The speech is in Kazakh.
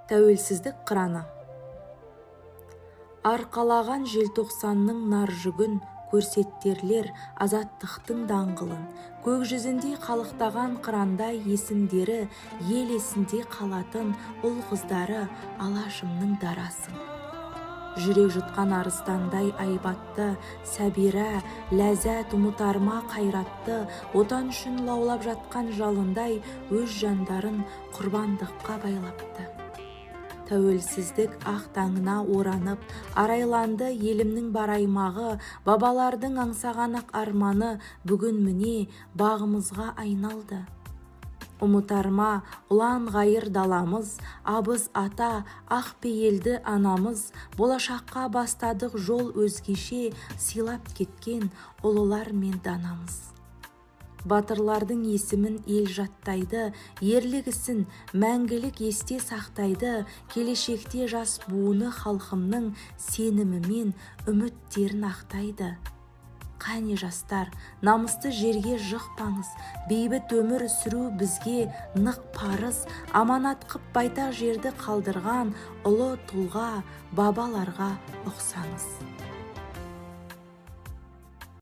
Тәуелсіздік қыраны. Арқалаған желтоқсанның нар жүгін, көрсетерлер азаттықтың даңғылын. Көк жүзінде қалықтаған қырандай есімдері ел есінде қалатын ұл-қыздары Алашымның дарасың. Жүрек жұтқан арыстандай айбатты Сәбира, Ләззат, ұмытар ма қайратты? Отан үшін лаулап жатқан жалындай өз жандарын құрбандыққа байлапты. Тәуелсіздік ақ таңына оранып, арайланды елімнің бар аймағы. Бабалардың аңсаған ақ арманы бүгін, міне, бағымызға айналды. Ұмытар ма ұлан ғайыр даламыз, абыз ата, ақ пейілді анамыз? Болашаққа бастадық жол өзгеше, сыйлап кеткен ұлылар мен данамыз. Батырлардың есімін ел жаттайды, ерлік ісін мәңгілік есте сақтайды. Келешекте жас буыны халқымның сенімімен үміттерін ақтайды. Қане, жастар, намысты жерге жықпаңыз! Бейбіт өмір сүру бізге нық парыз. Аманат қып байтақ жерді қалдырған ұлы тұлға бабаларға ұқсаңыз.